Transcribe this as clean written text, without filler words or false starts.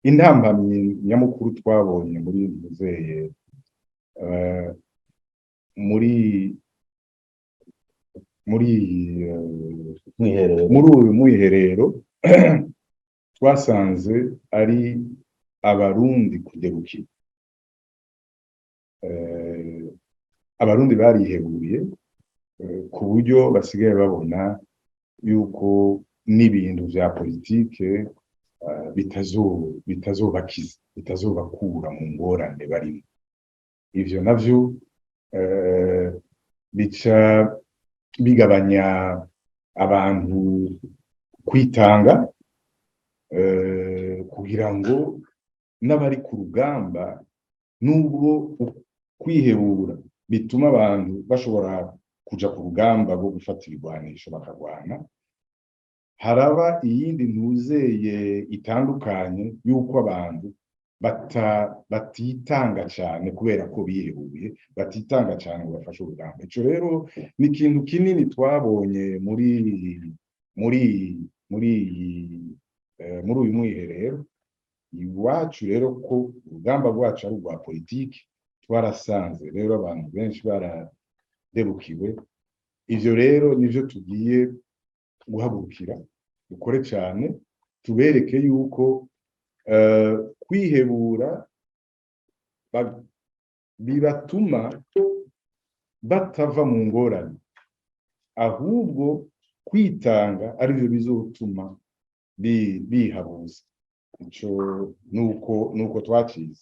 Intambamyi nyamukuru twabonye muri muzeye, muri Mwiherero. Muri uyu mwiherero twasanze ari Abarundi kudebukira. Abarundi barihebuye ku buryo basigaye babona yuko n'ibintu vya politike bitazobakiza, bitazobakura mu ngorane barimo. Ivyo navyo bica bigabanya abantu kwitanga, kugira ngo n'abari ku rugamba, nubwo kwihebura bituma abantu bashobora kuja ku rugamba rwo gufata ibigwanisho bakagwana, haraba iyindi ntuzeye itandukanye y'uko abantu batitanga cane kubera ko bihebuye, batitanga cane ngo bafashe urugamba. Ico rero ni ikintu kinini twabonye muri uyu mwiherero iwacu. Rero ko urugamba rwacu ari urwa politiki, twarasanze rero abantu benshi baradebukiwe. Ivyo rero nivyo tugiye guhagurukira, dukore cane, tubereke yuko kwihebura bibatuma batava mu ngorane, ahubwo kwitanga arivyo bizotuma bihabuza. Ico nuko twacize.